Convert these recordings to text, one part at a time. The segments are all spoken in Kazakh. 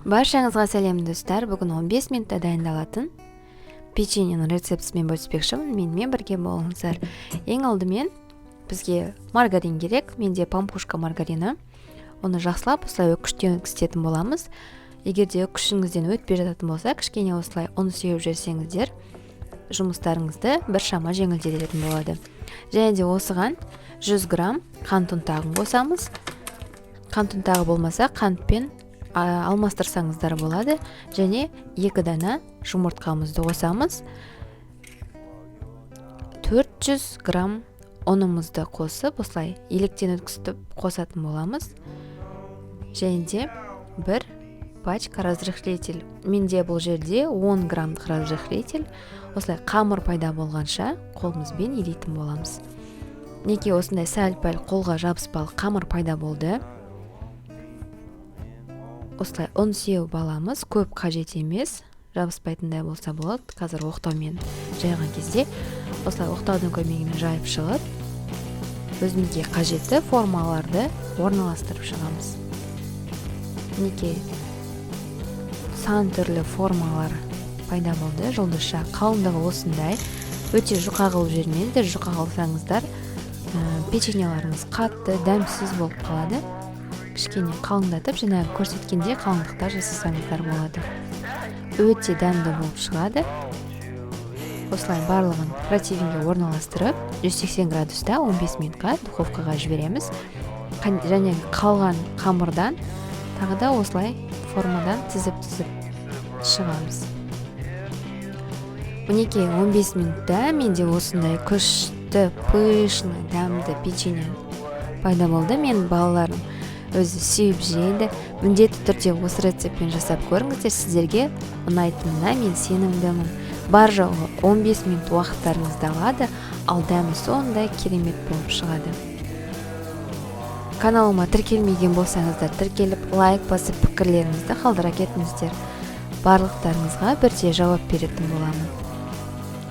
Баршаңызға сәлем, достар! Бүгін 15 минутта дайындалатын печеньенің рецептісімен бөліспекшімін. Менімен бірге болыңыздар. Ең алдымен бізге маргарин керек. Менде «Пампушка» маргарині. Оны жақсылап осылай үккіштен өткізетін боламыз. Егер де үккішіңізден өтпей жататын болса, кішкене осылай ұн сеуіп жіберсеңіздер, жұмыстарыңызды біршама жеңілдететін болады. Және де осыған 100 грамм қант ұнтағын қосамыз. Қант ұнтағы болмаса, қантпен алмастырсаңыздар болады. Және 2 дана жұмыртқамызды қосамыз. 400 грамм ұнымызды қосып, осылай електен өткізіп қосатын боламыз. Және де бір пачка разрыхлитель. Менде бұл жерде 10 граммдық разрыхлитель. Осылай қамыр пайда болғанша қолымызбен илейтін боламыз. Мінекей, осындай сәл пәл қолға жабыспалы қамыр пайда болды. Осылай ұн сеуіп аламыз. Көп қажет емес, жабыспайтындай болса болады. Қазір оқтаумен жайған кезде осылай оқтаудың көмегімен жайып шығып, өзімізге қажетті формаларды орналастырып шығамыз. Мінекей, сан түрлі формалар пайда болды. Жұлдызша, қалыңдығы осындай. Өте жұқа қылып жібермеңіздер. Жұқа қылсаңыздар, печеньеларыңыз қатты, дәмсіз болып қалады. Кішкене қалыңдатып, жаңағы көрсеткендей қалыңдықта жасасаңыздар болады. Өте дәмді болып шығады. Осылай барлығын противеньге орналастырып, 180 градуста 15 минутқа духовкаға жібереміз. Және қалған қамырдан тағы да осылай формадан тізіп тізіп шығамыз. Мінекей, 15 минутта менде осындай күшті, пышный, дәмді печенье пайда болды. Менің балаларым өзі сүйіп жейді. Міндетті түрде осы рецептпен жасап көріңіздер, сіздерге ұнайтынына мен сенімдімін. Бар жоғы 15 минут уақыттарыңызды алады, ал дәмі сондай керемет болып шығады. Каналыма тіркелмеген болсаңыздар, тіркеліп, лайк басып, пікірлеріңізді қалдыра кетіңіздер. Барлықтарыңызға бірде жауап беретін боламын.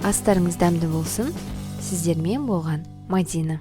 Астарыңыз дәмді болсын! Сіздермен болған Мадина.